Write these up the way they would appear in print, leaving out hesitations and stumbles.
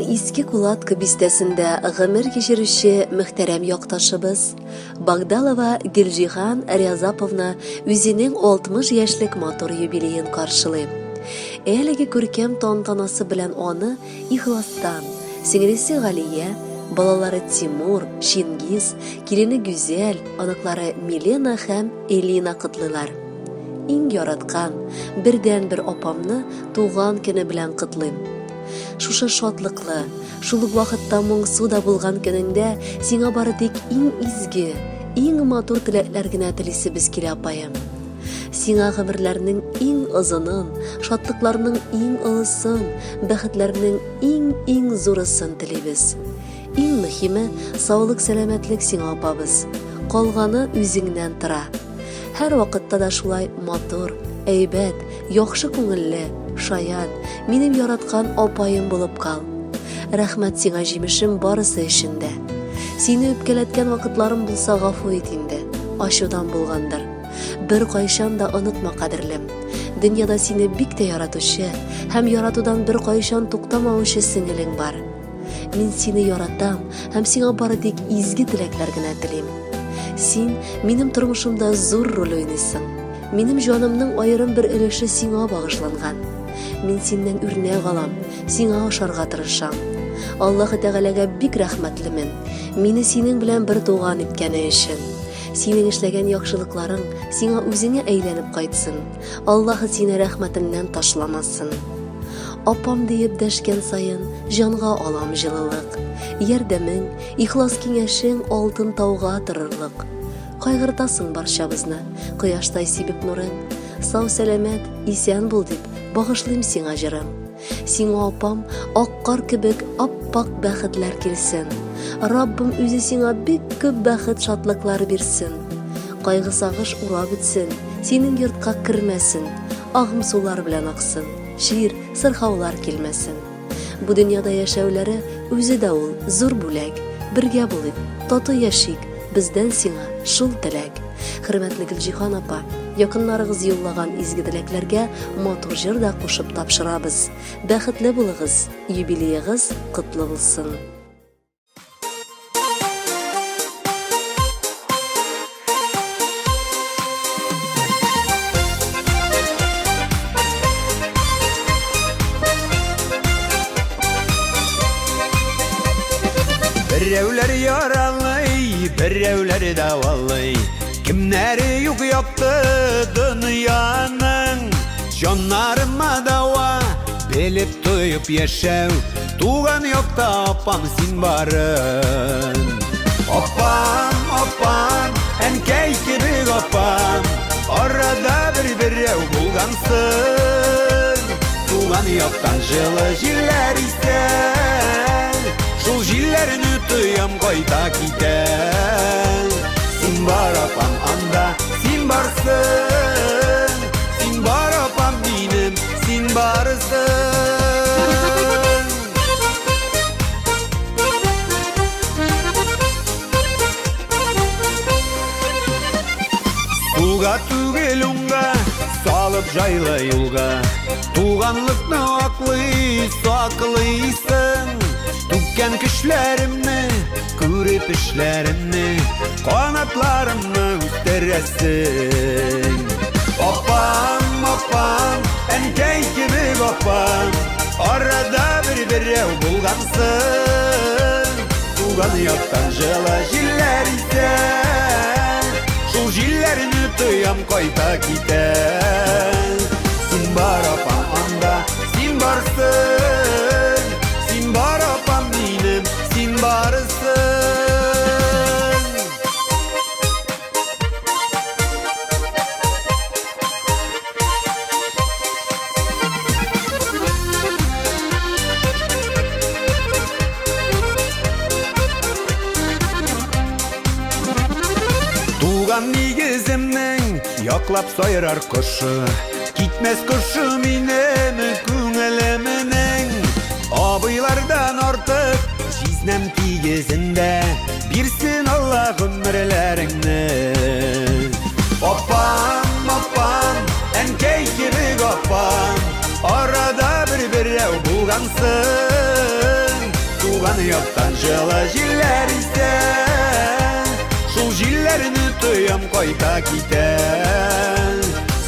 Иске Кулатка бистәсендә гомер кичерүче мөхтәрәм якташыбыз Багдалова Гөлҗиһан Рязаповна үзенең 60 яшьлек матур юбилеен каршылый. Әлеге күркәм тантанасы белән аны ихластан сеңлесе Галия, балалары Тимур, Чингиз, килене Гүзәл, оныклары Милена һәм Элина котлыйлар. Иң яраткан, бердәнбер апамны туган көне белән котлыйм. Шушы шатлыклы, шул ук вакытта моңсу да булган көнеңдә сиңа бары тик иң изге, иң матур теләкләр генә телисебез килә, апаем. Сиңа гомерләрнең иң озынын, шатлыкларның иң олысын, бәхетләрнең иң-иң зурысын телибез. Иң мөһиме, саулык-сәламәтлек сиңа, апабыз. Калганы үзеңнән тора. Һәрвакытта да шулай матур, әйбәт, яхшы күңелле, шаян, минем яраткан апаем булып кал. Рәхмәт сиңа, җимешем, барысы өчен дә. Сине үпкәләткән вакытларым булса, гафу ит инде. Ачудан булгандыр. Беркайчан да онытма, кадерлем. Дөньяда сине бик тә яратучы һәм яратудан беркайчан туктамаучы сеңелең бар. Мин сине яратам һәм сиңа бары тик изге теләкләр генә телим. Син минем тормышымда зур роль уйныйсың. Минем җанымның аерым бер өлеше сиңа багышланган. Мин синнән үрнәк алам, сиңа ошарга тырышам. Аллаһы Тәгаләгә бик рәхмәтлемен, мине синең белән бер туган иткәне өчен. Синең эшләгән яхшылыкларың сиңа үзеңә әйләнеп кайтсын. Аллаһы сине рәхмәтеннән ташламасын. Апам диеп дәшкән саен җанга алам җылылык. Ярдәмең, ихлас киңәшең алтын тауга торырлык. Кайгыртасың барчабызны, кояштай сибеп нурың. Сау-сәламәт, исән бул дип, багышлыйм сиңа җырым. Сиңа, апам, ак кар кебек ап-ак бәхетләр килсен. Раббым үзе сиңа бик күп бәхет-шатлыклар бирсен. Кайгы-сагыш урап үтсен, синең йортка кермәсен, агым сулар белән аксын, чир, сырхаулар килмәсен. Бу дөньяда яшәүләре үзе дә ул зур бүләк. Бергә булыйк, тату яшик, бездән сиңа шул теләк. Хөрмәтле Гөлҗиһан апа, якыннарыгыз юллаган изге теләкләргә матур җыр да кушып тапшырабыз. Бәхетле булыгыз, юбилеегыз котлы булсын! Берәүләр яралый, берәүләр дәвалый. Кемнәре юк якты дөньяның. Җаннарыма дәва, белеп тоеп яшәү. Туган якта апам син барын. Апам, апам, әнкәй кебек апам. Арада бер берәү булгансың. Туган яктан җылы җилләр исә. Шул җилләрне тоям кайта китә. Син бар апам анда, син барсың. Син бар апам минем, син барсың. Сулга түгел уңга, салып җайлы юлга. Туганлыкны аклый, саклыйсың. Түккән көчләремне, күреп эшләремне, канатларымны үстерәсең. Апам, апам, әнкәй кебек апам, арада бер берәү булгансың. Туган яктан җылы җилләр исә, шул җилләрне тоям кайта китә. Син бар, апам, анда, син барсың, син бар, апам минем, син барсың. Туган нигеземнең яклап сайрар кошы, Китмәс кошы минем күңелемнең. Абыйлардан артык җизнәм тигезендә, Бирсен Алла гомерләреңне. Апам, апам, әнкәй кебек апам, Арада бер берәү булгансың. Туган яктан җылы җилләр исә, шул җилләрне тоям кайта китә.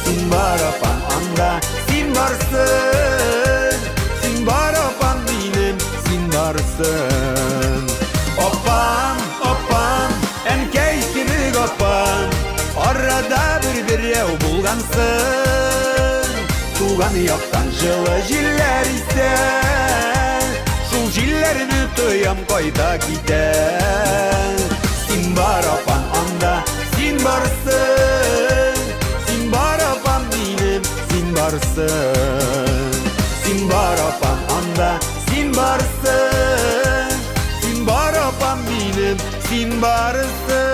Син бар, апам, анда, син барсын, син бар, апам, минем, син барсын. Апам, апам, әнкәй кебек апам, арада бер берәү булгансың. Туган яктан җылы җилләр исә, шул җилләрне тоям кайта китә. Син бар, апам, анда, син барсын, син бар, апам, минем, син барсын. Син бар, апам, анда, син барсын, син бар, апам, минем, син барсын.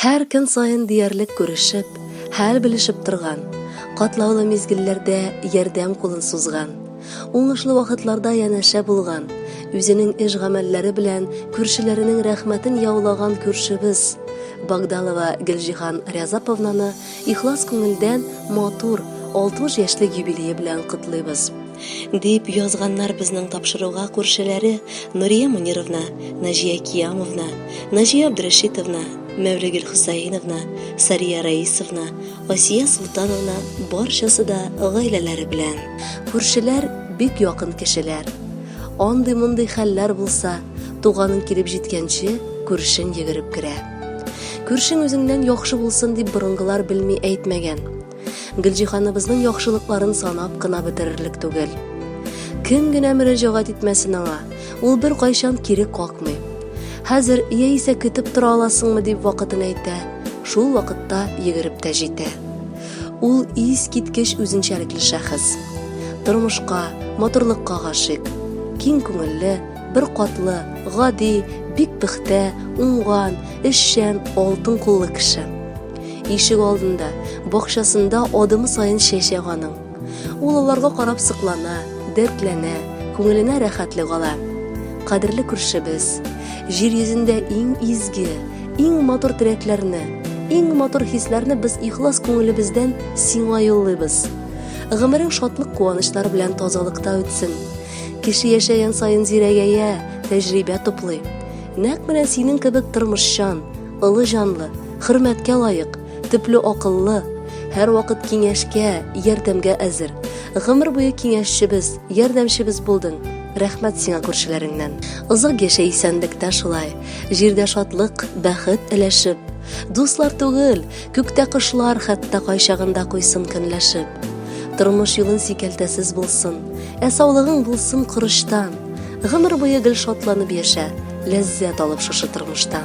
Һәр көн саен диярлек күрешеп, хәл белешеп торган, катлаулы мизгелләрдә ярдәм кулын сузган, уңышлы вакытларда янәшә булган, үзенең эш-гамәлләре белән күршеләренең рәхмәтен яулаган күршебез Багдалова Гөлҗиһан Рязаповнаны ихлас күңелдән матур 60 яшьлек юбилее белән котлыйбыз. Дип язганнар безнең тапшыруга күршеләре Нурия Мунировна, Наҗия Киямовна, Наҗия Абдрәшитовна, Мәүлегөл Хөсәеновна, Сария Раисовна, Асия Солтановна барчасы да гаиләләре белән. Күршеләр бик якын кешеләр. Андый-мондый хәлләр булса, туганың килеп җиткәнче, күршең йөгереп керә. Күршең үзеңнән яхшы булсын дип борынгылар белми әйтмәгән. Гөлҗиһаныбызның яхшылыкларын санап кына бетерерлек түгел. Кем генә мөрәҗәгать итмәсен аңа, ул беркайчан кире какмый. Хәзер яисә көтеп тора аласыңмы дип вакытын әйтә, шул вакытта йөгереп тә җитә. Ул искиткеч үзенчәлекле шәхес. Тормышка, матурлыкка гашыйк. Киң күңелле, беркатлы, гади, бик пөхтә, уңган, эшчән, алтын куллы кеше. Ишек алдында, бакчасында адымы саен чәчәк аның. Ул аларга карап соклана, дәртләнә, күңеленә рәхәтлек ала. Кадерле күршебез, җир йөзендә иң изге, иң матур теләкләрне, иң матур хисләрне без ихлас күңелебездән сиңа юллыйбыз. Гомерең шатлык-куанычлар белән тазалыкта үтсен. Кеше яшәгән саен зирәгәя, тәҗрибә туплый. Нәкъ менә синең кебек тормышчан, олы җанлы, хөрмәткә лаек, төпле акыллы, һәрвакыт киңәшкә, ярдәмгә әзер. Гомер буе киңәшчебез, ярдәмчебез булдың. Рәхмәт сиңа күршеләреңнән. Озак яшә исәнлектә шулай, җирдә шатлык, бәхет өләшеп. Дуслар түгел, күктә кошлар хәтта кайчагында куйсын көнләшеп. Тормыш юлын сикәлтәсез булсын, ә саулыгың булсын корычтан. Гомер буе гел шатланып яшә, ләззәт алып шушы тормыштан.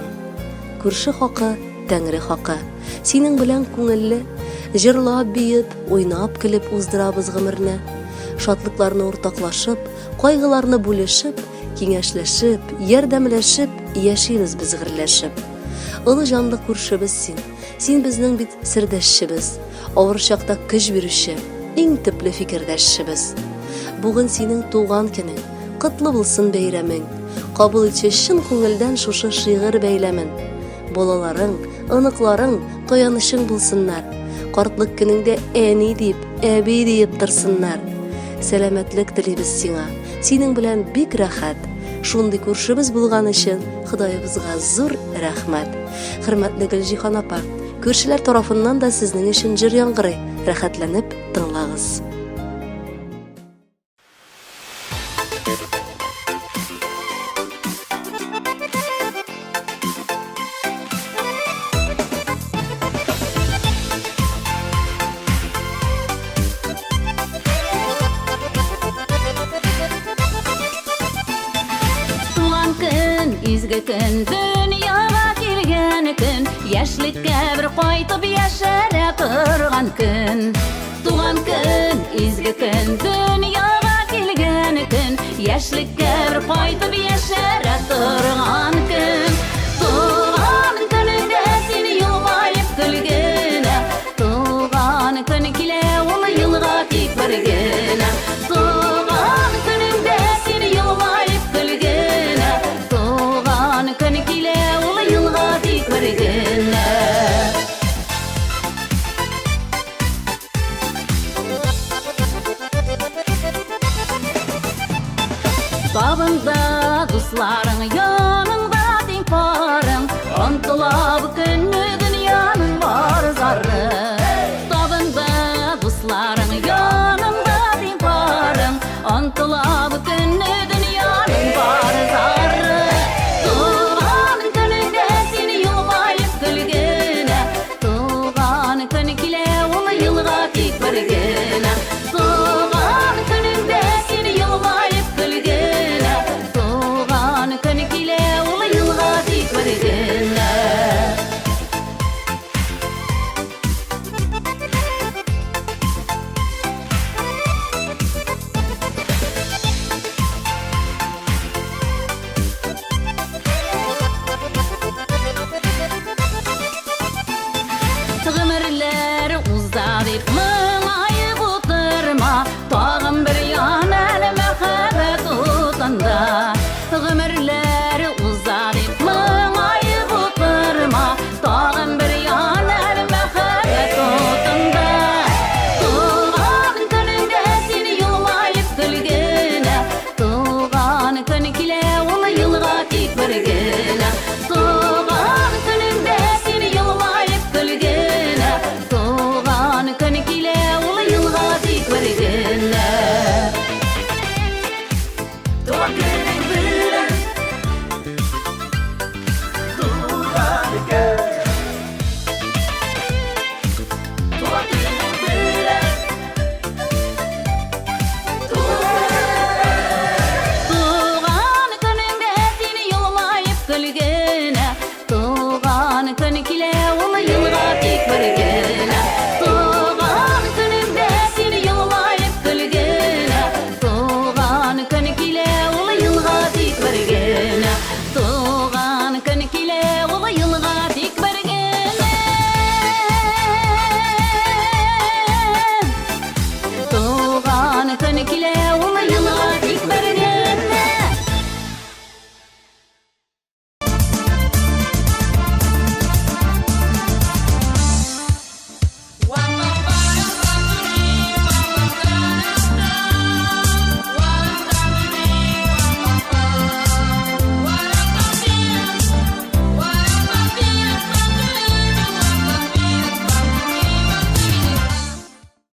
Күрше хакы, Тәңре хакы. Синең белән күңелле, җырлап, биеп, уйнап, көлеп уздырабыз гомерне. Шатлыкларны уртаклашып, кайгыларны бүлешеп, киңәшләшеп, ярдәмләшеп яшибез без гөрләшеп. Олы җанлы күршебез син. Син безнең бит сердәшчебез, авыр чакта көч бирүче, иң төпле фикердәшчебез. Бүген синең туган көнең, котлы булсын бәйрәмең. Кабул итче чын күңелдән шушы шигырь бәйләмен. Балаларың, оныкларың таянычың булсыннар. Картлык көнеңдә әни дип, әби диеп торсыннар. Сәламәтлек телибез сиңа. Синең белән бик рәхәт. Шундый күршебез булган өчен Ходаебызга зур рәхмәт. Хөрмәтле Гөлҗиһан апа, күршеләр тарафыннан да сезнең өчен җыр яңгырый. Рәхәтләнеп тыңлагыз. Туган көн, изге көн, дөньяга килгән көн, яшьлеккә бер кайтып яшәрә торган көн. Туган көн, изге көн, дөньяга килгән көн, яшьлеккә бер кайтып яшәрә